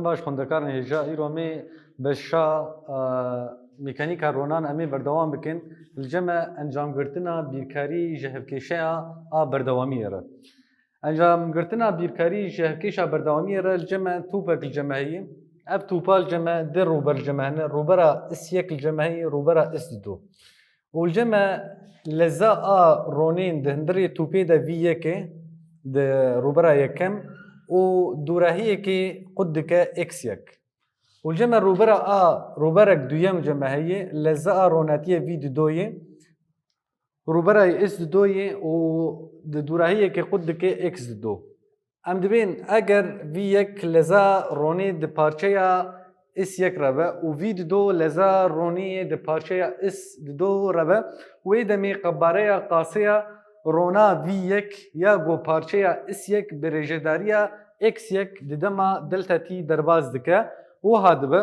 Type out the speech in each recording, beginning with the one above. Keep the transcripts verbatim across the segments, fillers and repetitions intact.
Baş, xwendekarên hêja, îro em ê beşa, e, mekanîka ronan em ê berdewam bikin. Li cem me encamgirtina bîrkarî ji hevkêşeya a berdewamiyê re. Encamgirtina bîrkarî ji hevkêşa berdewamiyê re li cem me tûpek li cem me heye. Ev tûpa li cem me di rûber li cem me hene. Rûbera is yek li cem me heye, rûbera is du. Û li cem me leza a ronên di hundirê tûpê de vî yekê, di rûbera yekem û dûrahiyekê qut dike x yek. Û li cem me rûbera a, rûberek duyem li cem me heye, leza a ronatiyê vî didoyê, rûbera yê is didoyê û di dûrahiyekê qut dike x dido. Em dibên eger vî yek leza ronê di parçeya is yek re be û vî dido leza ronê di parçeya is dido re be, wê demê qebareya qaseya rona vî yek ya ku parçeya is yek bi rêjedariya x yek di dema delta t derbas dike. Wiha dibe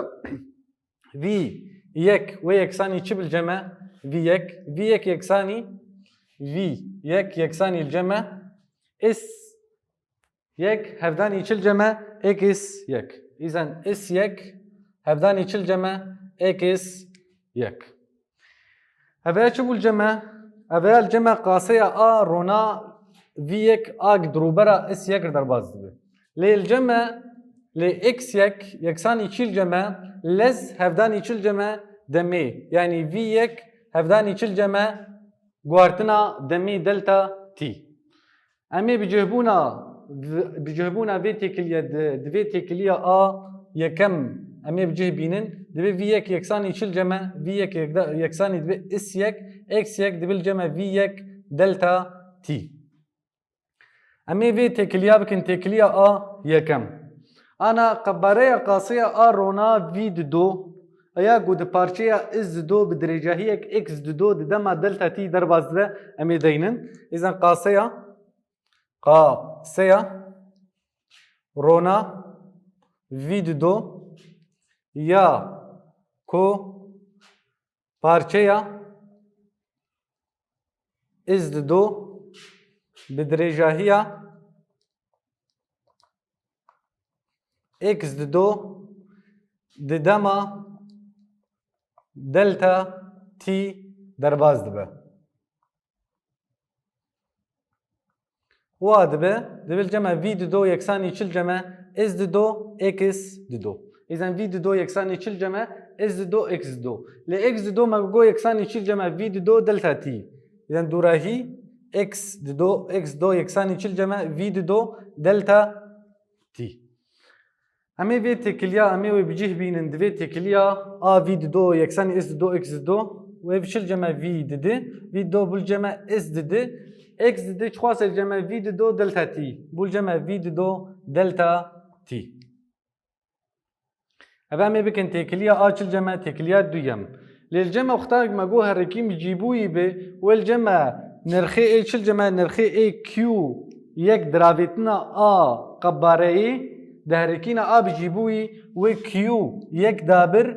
vî yek wê yeksanî çi bi li cem me? Vî yek, vî yek yeksanî, vî yek yeksanî li cem me is yek hevdanî çi li cem me? X yek. Îzen is yek hevdanî çi li cem me? X yek. Ev ya çi bû li cem me? Ev ya li cem me qaseya a rona vî yek a di rûbera is yek re derbas dibe. Lê li cem me, lê x yek yeksanî çi li cem me? Lez hevdanî çi li cem me? Demê. Yanî vî yek hevdanî çi li cem me? Guhartina demê delta t. Em ê bi cihbûna, bi cihbûna vê têkiliyê di, di vê têkiliya a yekem em ê bi cih bînin. Divê vî yek yeksanî çi li cem me? Vî yek yekda-, yeksanî divê is yek, x yek dibe li cem me vî yek delta t. Em ê vê têkiliya bikin têkiliya a yekem. Ana qebareya qaseya a rona vî dido, ya ku di parçeya is dido bi dirêjahiyek x dido di dema delta t derbas dibe, em ê deynin. Îzen qaseya, qaseya rona vî dido ya ku parçeya is dido bi dirêjahiya x dido di dema delta t derbas dibe. Wa dibe, dibe li cem me vî dido yeksanî çi li cem me? S dido, x dido. Îzen vî dido yeksanî çi li cem me? S dido, x dido. Lê x dido me got yeksanî çi li cem me? Vî dido delta t. Îzen dûrahî x dido, x dido yeksanî çi li cem me? Vî dido delta t. Em ê vê têkiliya, em ê wê bi cih bînin, di vê têkiliya a vî dido yeksanî s dido x dido, wê bi çi li cem me vî didi, vî dido bû li cem me s didi, x didi, çiqas li cem me vî dido delta t, bû li cem me vî dido delta t. Ev em ê bikin têkiliya a çi li cem me, têkiliya duyem. Lê li cem me wexta me got herikî bi cîbûyî be, wê li cem me nirxê ê çi li cem me, nirxê ê Q yek diravêtina a qebareyê, di herikîna a bi cîbûyî wê Q yek dabir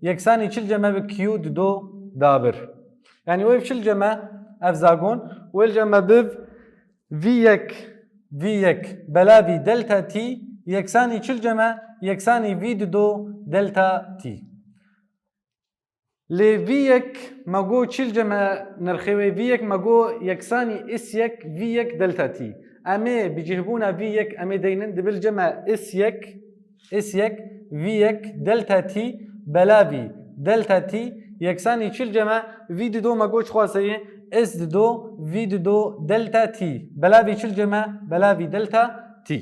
yeksanî çi li cem me bi Q dido dabir. Yanî wê bi çi li cem me ev zagon, wê li cem me biv vî yek, vî yek belavî delta t yeksanî çi li cem me, yeksanî vî dido delta t. Lê vî yek me got çi li cem me nirxê wê, vî yek me got yeksanî s yek vî yek delta t. Em ê bi cihbûna vî yek em ê deynin, dibe li cem me s yek, s yek, vî yek delta t belavî delta t yeksanî çi li cem me, vî dido me got çiqas heye, s dido, vî dido delta t belavî çi li cem me, belavî delta t.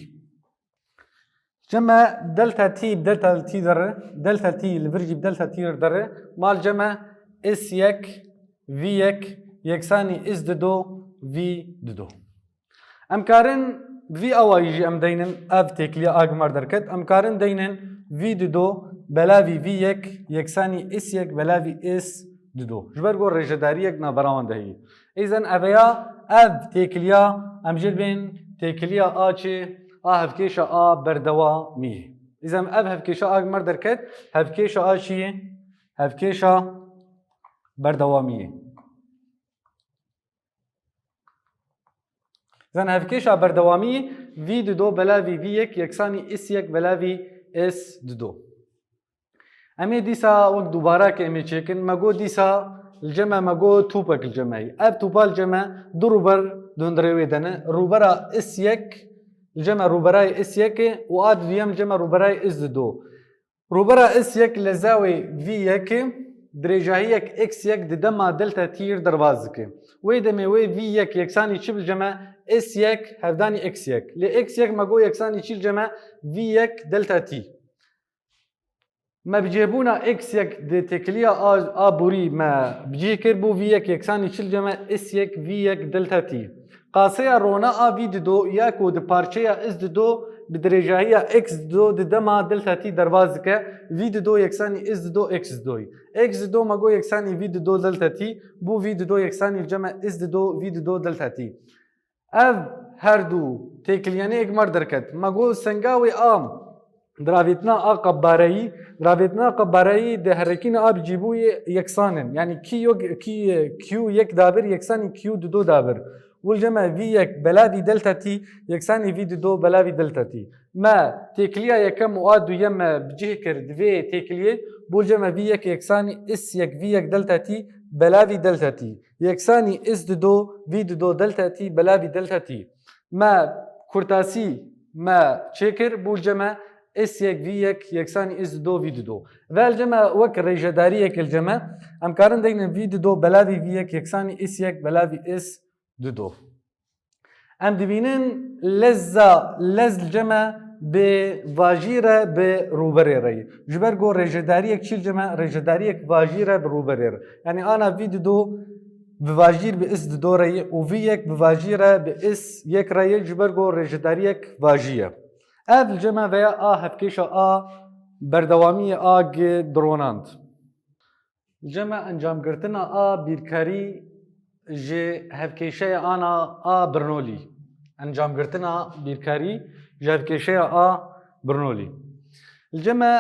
Cem me delta t bi delta t dere, delta t li vir jî bi delta t dere, ma li cem me s yek, vî yek yeksanî s dido, vî dido. Em karin bi vî awayî jî em deynin, ev têkiliya a ku me derket, em karin deynin vî dido belavî vî yek yeksanî s yek belavî s dido. Ji ber ku rêjedariyek navbera wan de heye. Îzen ev ya, ev têkiliya, em jê dibên têkiliya a çi, a hevkêşa a berdewamiyê. Îzen ev hevkêşa a ku me derket, hevkêşa a çi ye? Hevkêşa berdewamiyê. Zen hevkêşa berdewamî vî dido belavî vî yek yeksanî s yek belavî S dido. Em ê dîsa wek dubare ke em ê çêkin, me got dîsa li cem me, me got tûpek li cem me ye. Ev tûpa li cem me du rûber di hundirê wê de ne. Rûbera S yek li cem me rûberayê S yek e û a duyem li cem me rûberayê S dido. Rûbera S yek leza wê V yek e, dirêjahiyek X yek di dema delta T ir derbas dike. Wê demê wê V yek yeksanî çi bi cem me? S yek hevdanî X yek. Lê X yek me got yeksanî çi li cem me? V yek delta T. Me bi cihbûna X yek di têkiliya a, a borî me bi cih kir, bû V yek yeksanî çi li cem me? S yek V yek delta T. Qaseya rona a V dido ya ku di parçeya S dido bi dirêjahiya X dido di dema delta T derbas dike, V dido yeksanî S dido X dido ye. X dido me got yeksanî V dido delta T, bû V dido yeksanî li cem me S dido V dido delta T. Ev her du têkiliyane yek mar derket. Me got senga wê a diravêtina a qebareyî, diravêtina qebareyî di herekîna a bi cîbûyê yeksan in. Yanî Q yek, Q, Q yek dabir yeksanî Q dido dabir. Û li cem me V yek belavî delta T yeksanî V dido belavî delta T. Me têkiliya yekem û a duyem me bi cih kir di vê têkiliyê, bû li cem me V yek yeksanî S yek V yek delta T belavî delta T. Yeksanî S dido V dido delta T belavî delta T. Me kurtasî me çêkir, bû li cem me S yek V yek yeksanî S dido V dido. Ve li cem me wek rêjedariyek li cem me, em karin deynin V dido belavî V yek yeksanî S yek belavî S dido. Em dibînin leza, lez li cem me bi vajî re bi rûberê re ye. Ji ber ku rêjedariyek çi li cem me? Rêjedariyek vajî re bi rûberê re. Yanî ana V dido bi vajîr bi S dido re ye û V yek bi vajî re bi S yek re ye, ji ber ku rêjedariyek vajî ye. Ev li cem me veya a hevkêşa a berdewamiyê a gi dironand. Li cem me encamgirtina a bîrkarî ji hevkêşeya ana a Bernoulli. Encamgirtina bîrkarî ji hevkêşeya a Bernoulli. Li cem me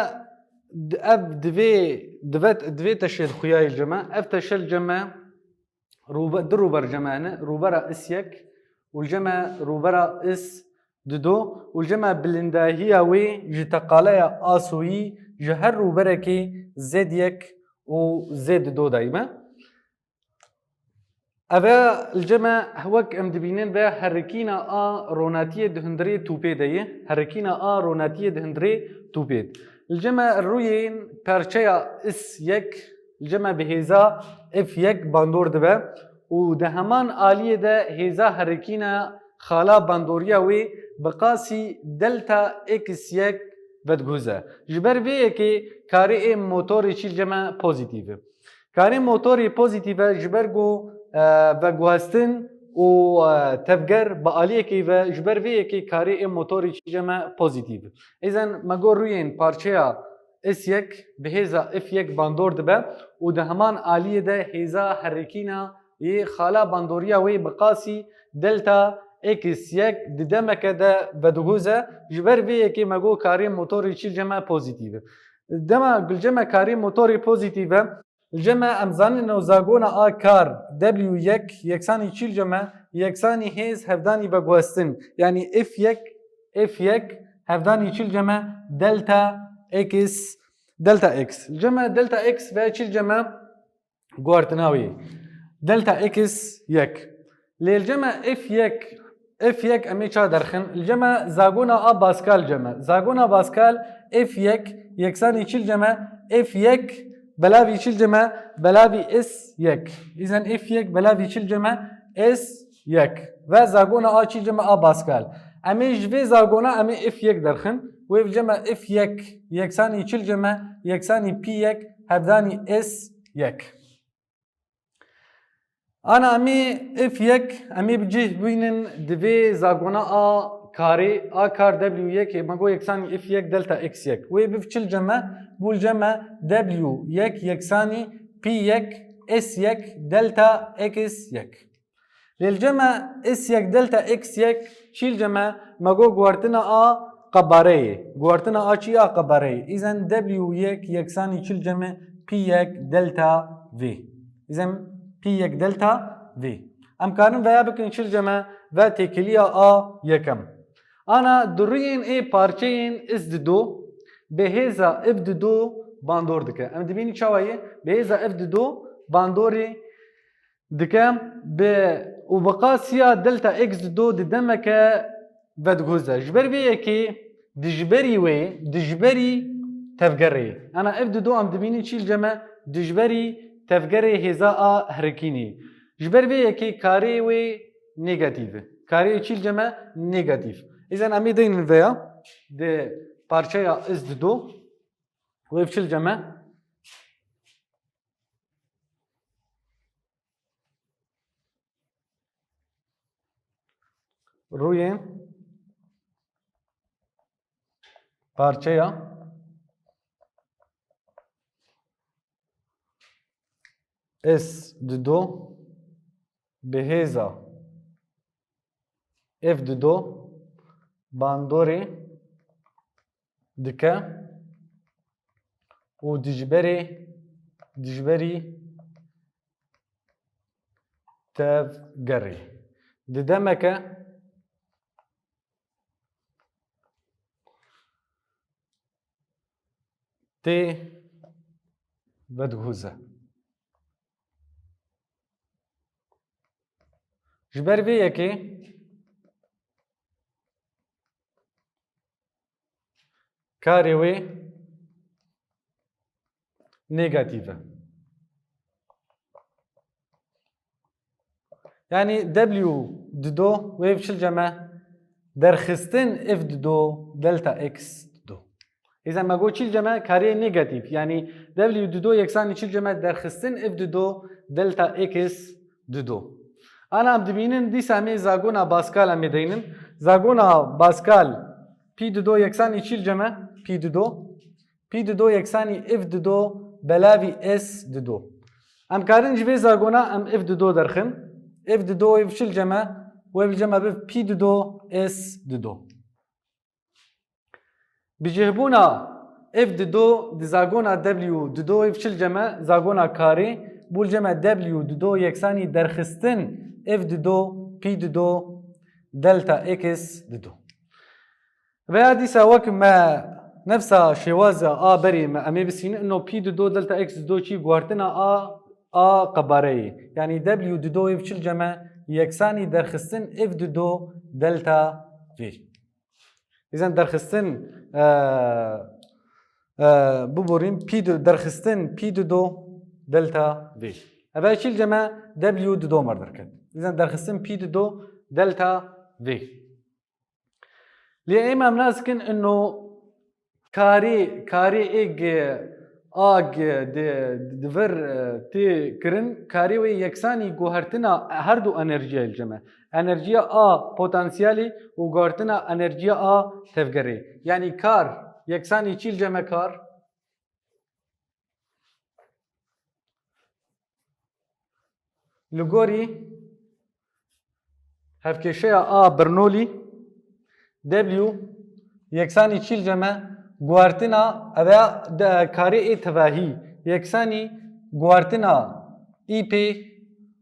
di-, ev divê, divet, divê teşê dixuyayê li cem me. Ev teşe li cem me rûbe-, du rûber cem me hene. Rûbera S yek û li cem me rûbera S dido û li cem me bilindahiya wê ji teqaleya asoyî ji her rûberekê Z yek û Z dido dayî me. Eve li cem me wek em dibînin ve herikîna a ronatiyê di hundirê tûpê de ye. Herikîna a ronatiyê di hundirê tûpê. Li cem me rûyên perçeya S yek li cem me bi hêza F yek bandor dibe û di heman aliyê de hêza herikîna xala bandoriya wê bi qasî delta X yek vediguze. Ji ber vê yekê karê ê motorê çî li cem me pozîtîf e. Karê motorê pozîtîf e ji ber ku, e, veguhestin û, e, tevger bi aliyekê ve, ji ber vê yekê karê ê motorê çî li cem me pozîtîf e. Îzen me got rûyên parçeya S yek bi hêza F yek bandor dibe û di heman aliyê de hêza herikîna yê xala bandoriya wê bi qasî delta X yek di demeke de vediguze, ji ber vê yekê me got karê motorê çî li cem me pozîtîf e. Dema li cem me karê motorê pozîtîf e, li cem me em zanin ew zagona a kar W yek yeksanî çî li cem me, yeksanî hêz hevdanî veguhestin. Yanî F yek, F yek hevdanî çî li cem me delta X, delta X. Li cem me delta X ve çî li cem me guhertina wî. Delta X yek. Lê li cem me F yek, F yek em ê ça derxin? Li cem me zagona a Pascal cem me. Zagona Pascal F yek yeksanî çî li cem me? F yek belavî çî li cem me? Belavî S yek. Îzen F yek belavî çî li cem me? S yek. Ve zagona a çî li cem me? A Pascal. Em ê ji vê zagona em ê F yek derxin. Wê li cem me F yek yeksanî çî li cem me? Yeksanî pi yek hevdanî S yek. Ana em ê F yek, em ê bi cih bînin di vê zagona a karê, a kar W yek, me got yeksanî F yek delta X yek. Wê biv çi li cem me? Bû li cem me W yek yeksanî pi yek S yek delta X yek. Lê li cem me S yek delta X yek çî li cem me? Me got guhertina a qebareyê. Guhertina a çi? A qebareyê. Îzen W yek yeksanî çi li cem me? Pi yek delta V. Îzen pi yek delta V. Em karin veya bikin çi li cem me? Ve têkiliya a yekem. Ana di rûyên ê parçeyên S dido, bi hêza F dido bandor dike. Em dibînin çawa ye? Bi hêza F dido bandorê dike bi û bi qasiya delta X dido di demeke vediguze. Ji ber vê yekê dijberî wê, dijberî tevgerê. Ana F dido em dibînin çî li cem e, dijberî tevgerê hêza a herikînê. Ji ber vê yekê karê wê negatîf e. Karê wê çî li cem e, negatîf. Îzen em ê deynin veya di parçeya S dido wê çi li cem e? Rûyê parçeya S dido bi hêza F dido bandorê dike û dijberê, dijberî tevgerê. Di demeke tê vediguze. Ji ber vê yekê karê wê negatîf e. Yanî W dido wê çi li cem e? Derxistin F dido delta X dido. Îzen me got çi li cem e? Karê negatîf. Yanî W dido yeksanî çi li cem e? Derxistin F dido delta X dido. Ana em dibînin dîsa em ê zagona Pascal em ê deynin. Zagona Pascal Pi dido yeksanî çî li cem e? Pi dido. Pi dido yeksanî F dido belavî S dido. Em karin ji vê zagona em F dido derxin. F dido wê çi li cem e? Wê li cem e bi pi dido S dido. Bi cihbûna F dido di zagona W dido wê çi li cem e? Zagona karê bû li cem e W dido yeksanî derxistin F dido pi dido delta X dido. Veya dîsa wek me nefsa şêwaza a berê me em ê bisînin, ino pi dido delta X dido çî guhartina a, a qebareyê. Yanî W dido wê çi li cem e? Yeksanî derxistin F dido delta V. Îzen derxistin, e, e, biborîn, pi du, derxistin pi dido delta V. Eve çî li cem e W dido mer derket. Îzen derxistin pi dido delta V. Lê êm em nas dikin ino karê, karê ê gi a gi di, di vir, e, tê kirin, karê wê yeksanî guhertina her du enerjiya li cem e. Enerjiya a potansiyelê û guhertina enerjiya a tevgerê. Yanî kar yeksanî çî li cem e kar? Li gorî hevkêşeya a Bernoulli W yeksanî çî li cem e guhertina, eve de karê ê tevahî yeksanî guhertina î pê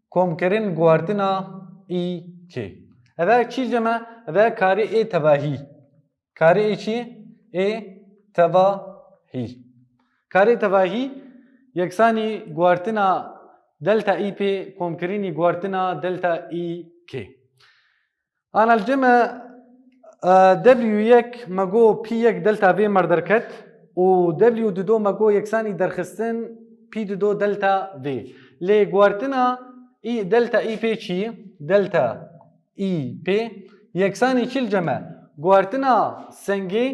komkirin guhertina î kê. Eve çî li cem e? Eve karê ê tevahî. Karê ê çi? Ê tevahî. Karê tevahî yeksanî guhertina delta î pê komkirinî guhertina delta î kê. Ana li cem e, e, W yek me got pi yek delta V mer derket û W dido me got yeksanî derxistin pi dido delta V. Lê guhertina î delta î pê çi? Delta î pê yeksanî çi li cem e? Guhertina sengê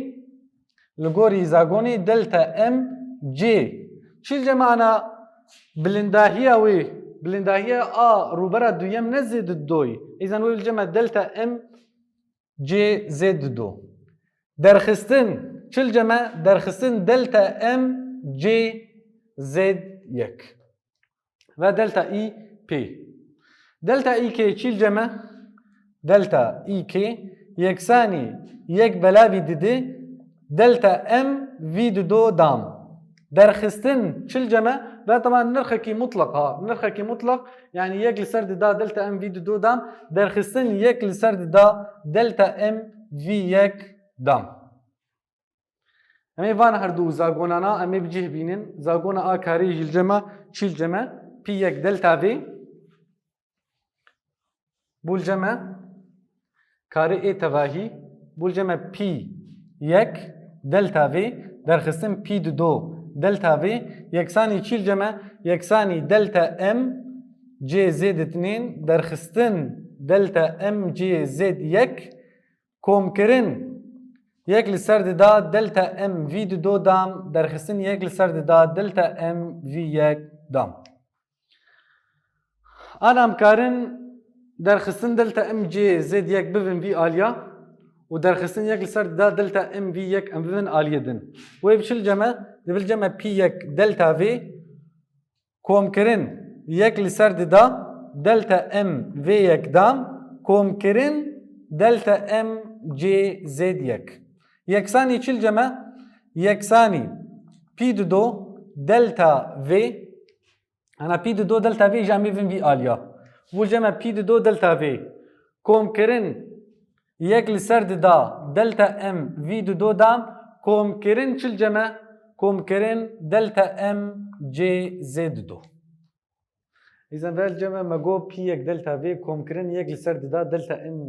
li gorî zagonê delta M C. Çi li cem e ana bilindahiya wê, bilindahiya a rûbera duyem ne zêde didoyî. Îzen wê li cem e delta M C zêde dido. Derxistin, çi li cem e? Derxistin delta M C zêde yek. Ve delta î pê. Delta î kê çî li cem e? Delta î kê yeksanî yek belavî didê delta M V dido dam. Derxistin çi li cem e? Ve teban nirxekî mutlaq ha. Nirxekî mutlaq, yanî yek li ser dida delta M V dido dam. Derxistin yek li ser dida delta M V yek dam. Em ê van her du zagonana em ê bi cih bînin. Zagona A karê jî li cem e, çî li cem e? Pî yek delta V. Bû li cem e karê ê tevahî. Bû li cem e pî yek delta V derxistin pî dido delta V yeksanî çî li cem e? Yeksanî delta M C zêd itnên derxistin delta M C zêd yek komkirin yek li ser dida delta M V dido dam derxistin yek li ser dida delta M V yek dam. Ana em karin derxistin delta M C zêd yek bibin vî aliya û derxistin yek li ser dida delta M V yek em bibin aliyê din. Wê bi çi li cem e? Dibe li cem e pî yek delta V komkirin yek li ser dida delta M V yek dam komkirin delta M C zêd yek. Yeksanî çi li cem e? Yeksanî pî dido delta V. Ana pî dido delta V jî em ê bibin vî aliya. Bû li cem e pî dido delta V komkirin yek li ser dida delta M V dido dam komkirin çi li cem e? Komkirin delta M C zêd dido. Îzen ve li cem e me got pî yek delta V komkirin yek li ser dida delta M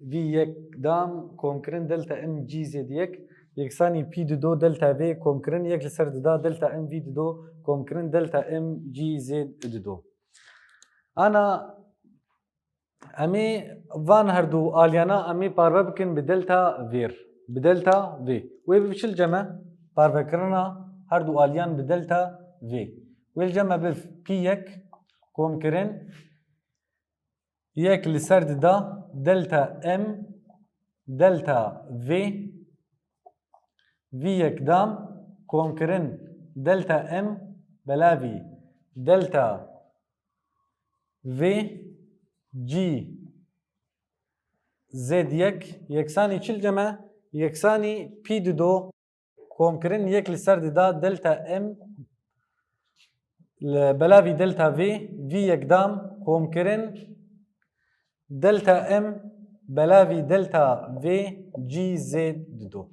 V yek dam komkirin delta M C zêd yek yeksanî pî dido delta V komkirin yek li ser dida delta M V dido komkirin delta M C zêd dido. Ana em ê van her du aliyana em ê parve bikin bi delta vêr. Bi delta V. Wê bi çi li cem e? Parvekirina her du aliyan bi delta V. Wê li cem e bi pî yek komkirin yek li ser dida delta M delta V V yek dam komkirin delta M belavî delta V C zêd yek yeksanî çi li cem e? Yeksanî pî dido komkirin yek li ser dida delta M li belavî delta V V yek dam komkirin delta M belavî delta V C zêd dido.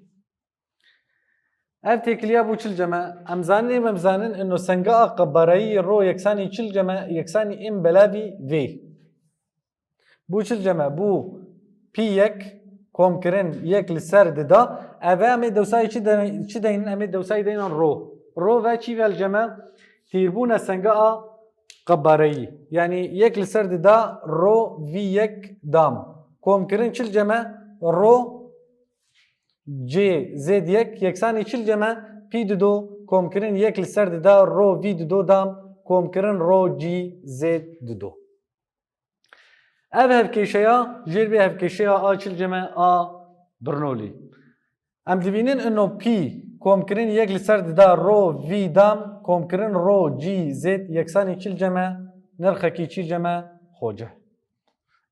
Ev têkiliya bû çi li cem e? Em zanin, em zanin ino senga a qebarayî rho yeksanî çi li cem e? Yeksanî M belavî V. Bû çi li cem e? Bû pî yek komkirin yek li ser dida. Ev e em ê dewsayê çi de-, çi deynin? Em ê dewsayê deynin rho. Rho ve çî ve li cem e? Tîrbûna senga a qebareyî. Yanî yek li ser dida rho V yek dam. Komkirin çi li cem e? Rho C zêd yek yeksanî çi li cem e? Pî dido komkirin yek li ser dida rho V dido dam komkirin rho C zêd dido. Ev hevkêşeya jêr bê hevkêşeya a çi li cem e? A Bernoulli. Em dibînin ino pî komkirin yek li ser dida rho V dam komkirin rho C zêd yeksanî çi li cem e? Nirxekî çi li cem e? Xoce.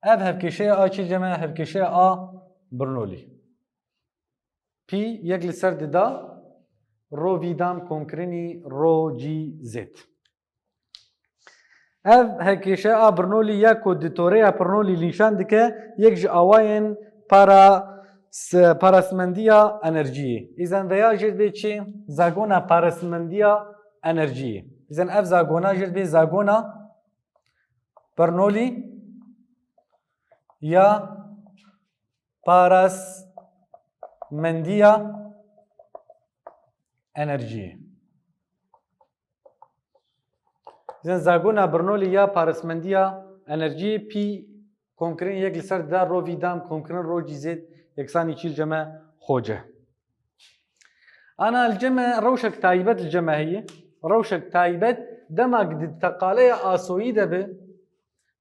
Ev hevkêşeya a çi li cem e? Hevkêşeya a Bernoulli. Pî yek li ser dida rho V dam komkirinî rho C zêd. Ev hevkêşe a Bernoulli ya ku di toreya Bernoulli nîşan dike, yek ji awayên para-, s-, parasmendiya enerjiyê. Îzen veya jêr bê çi? Zagona parasmendiya enerjiyê. Îzen ev zagona jêr bê zagona Bernoulli ya parasmendiya enerjiyê. Zagona Bernoulli ya parasmendiya enerjiyê pî komkirin yek li ser dida rho V dam komkirin rho C zêd yeksanî çi li cem e? Xoce. Ana li cem e rewşek taybet li cem e heye. Rewşek taybet dema di teqaleya asoyî de be,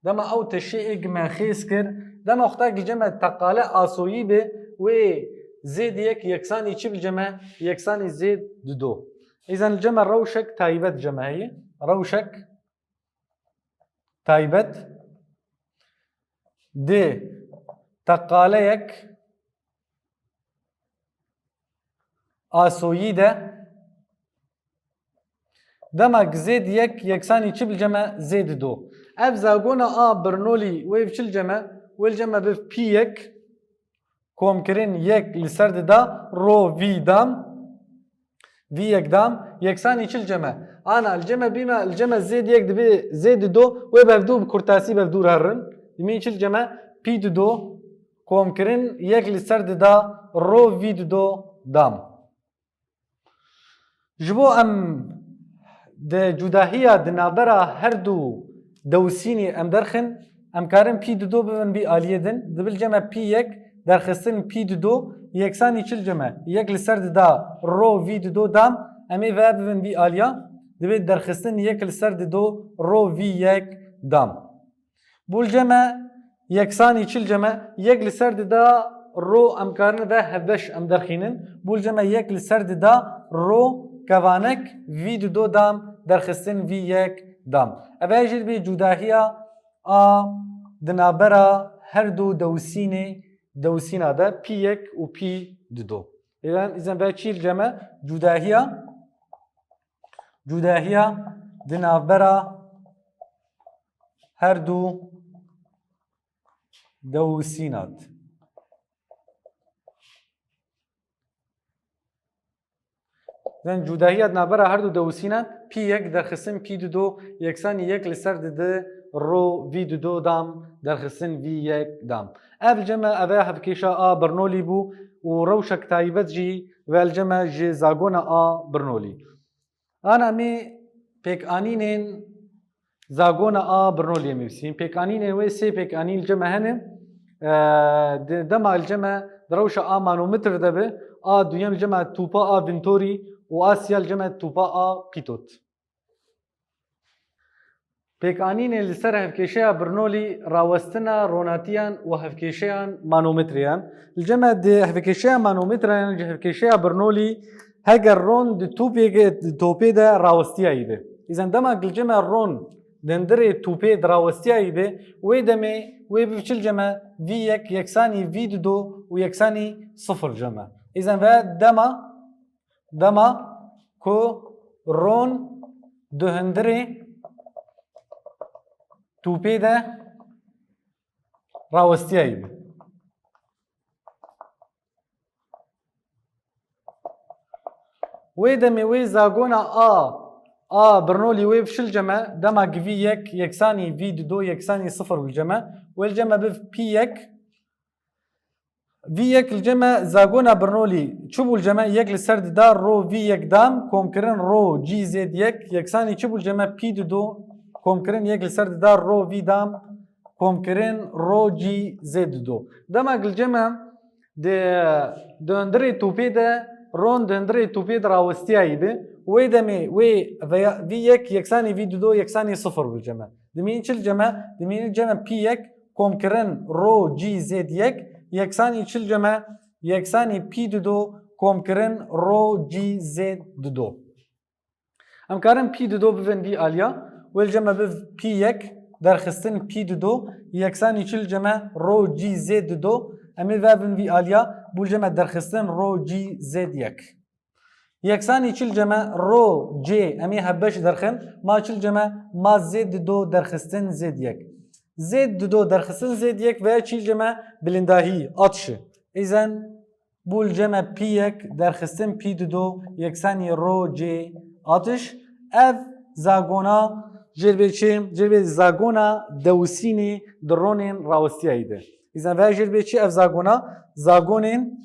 dema ew teşeyê me xêz kir, dema wexta li cem e teqale asoyî be, wê zêd yek yeksanî çi li cem e? Yeksanî zêd dido. Îzen li cem e rewşek taybet cem e heye. Rewşek taybet di teqaleyek asoyî de dema zêd yek yeksanî çi li cem e? Zêd dido. Ev zagona a Bernoulli wê bi çi li cem e? Wê li cem e bi pî yek komkirin yek li ser dida rho V dam V yek dam yeksanî çi li cem e? Ana, li cem e bîme, li cem e zêd yek dibe zêd dido, wê bi hevdu bi kurtasî bi hevdu re herin. Dimî çi li cem e? Pî dido komkirin yek li ser dida ro V dido dam. Ji bo em di cudahiya di navbera her du dewsînê em derxin, em karin pî dido bibin vî aliyê din, dibe li cem e pî yek derxistin pî dido yeksanî çi li cem e? Yek li ser dida ro V dido dam, em ê ve bibin vî aliya, dibe derxistin yek li ser dido ro V yek dam. Bû li cem e yeksanî çi li cem e? Yek li ser dida ro em karin ve hevbeş em derxînin. Bû li cem e yek li ser dida ro kevanek V dido dam derxistin V yek dam. Ev e jî bê cudahiya a di navbera her du dewsînê, dewsîna de pî yek û pî dido. Îzen, îzen ve çi li cem e? Cudahiya, cudahiya di navbera her du dewsînat. Zen cudahiya di navbera her du dewsînan, pî yek derxistin pî dido yeksanî yek li ser didi ro V dido dam derxistin V yek dam. Ev li cem e, ev e hevkêşa a Bernoulli bû û rewşek taybet jî ve li cem e ji zagona a Bernoulli. Ana em ê pêkanînên zagona a Bernoulliê em ê bistînin. Pêkanînên wê sê pêkanîn li cem e hene. E, di dema li cem e di rewşa a manometr de be, a duyem li cem e tûpa a Vinturi û a siya li cem e tûpa a Pitot. Pêkanînê li ser hevkêşeya Bernoulli rawestina ronatiyan û hevkêşeyan manometreyan. Li cem e di hevkêşeya manometreyan ji hevkêşeya Bernoulli heger ron di tûpê, di topê de rawestiyayî be. Îzen dema li cem e ron di hundirê tûpê de rawestiyayî be, wê demê wê biv çi li cem e? V yek yeksanî V dido û yeksanî sifir cem e. Îzen ve dema Dema ku ron di hundirê tûpê de rawestiyayî be. Wê demê wê zagona a, a Bernoulli wê bi çi li cem e, dema ku V yek yeksanî V dido yeksanî sifir bi li cem e, wê li cem e bi pî yek, V yek li cem e zagona Bernoulli çi bû li cem e? Yek li ser dida ro V yek dam komkirin ro G zêd yek yeksanî çi bû li cem e? Pî dido komkirin yek li ser dida ro V dam komkirin ro G zêd dido. Dema li cem e di, di hundirê tûpê de, ron di hundirê tûpê de rawestiyayî be. Wê demê wê veya V yek yeksanî V dido yeksanî sifir bû li cem e. Dimîn çi li cem e? Dimîn li cem e pî yek komkirin ro G zêd yek yeksanî çi li cem e? Yeksanî pî dido komkirin ro G zêd dido. Em karin pî dido bivin vî aliya. Wê li cem e bi pî yek derxistin pî dido yeksanî çi li cem e? Ro G zêd dido. Em ê vevin vî aliya. Bû li cem e derxistin ro G zêd yek. Yeksanî çi li cem e? Ro C, em ê hevbeş derxin. Ma çi li cem e? Ma zêd dido derxistin zêd yek. Zêd dido derxistin zêd yek ve çi li cem e? Bilindahî, atişi. Îzen bû li cem e pî yek derxistin pî dido yeksanî ro C, atiş. Ev zagona jêrbê çi? Jêrbê zagona dewsînê di ronên rawestiyayî de. Îzen ve jêrbê çi ev zagona? Zagonên,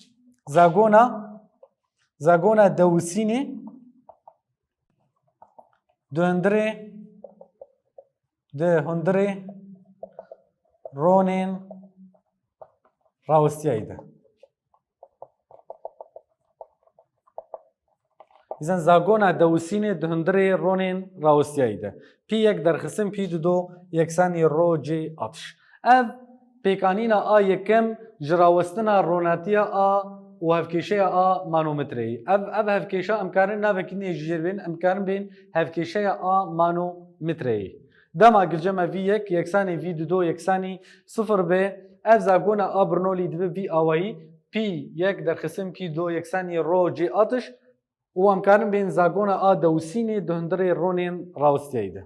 zagona Zagona dewsînê di hundirê, di hundirê ronên rawestiyayî de. Îzen zagona dewsînê di hundirê ronên rawestiyayî de. Pî yek derxistin pî dido yeksanî ro C atiş. Ev pêkanîna a yekem ji rawestina ronatiya a û hevkêşeya a manometreyê. Ev, ev hevkêşa em karin navekî nê ji jêr bên, em karin bên hevkêşeya a manometreyê. Dema gilceme V yek yeksanî V dido yeksanî sifir be, ev zagona a Bernoulli dibe vî awayî, pî yek derxistin pî dido yeksanî ro C atiş û em karin bên zagona a dewsînê di hundirê ronên rawestiyayî de.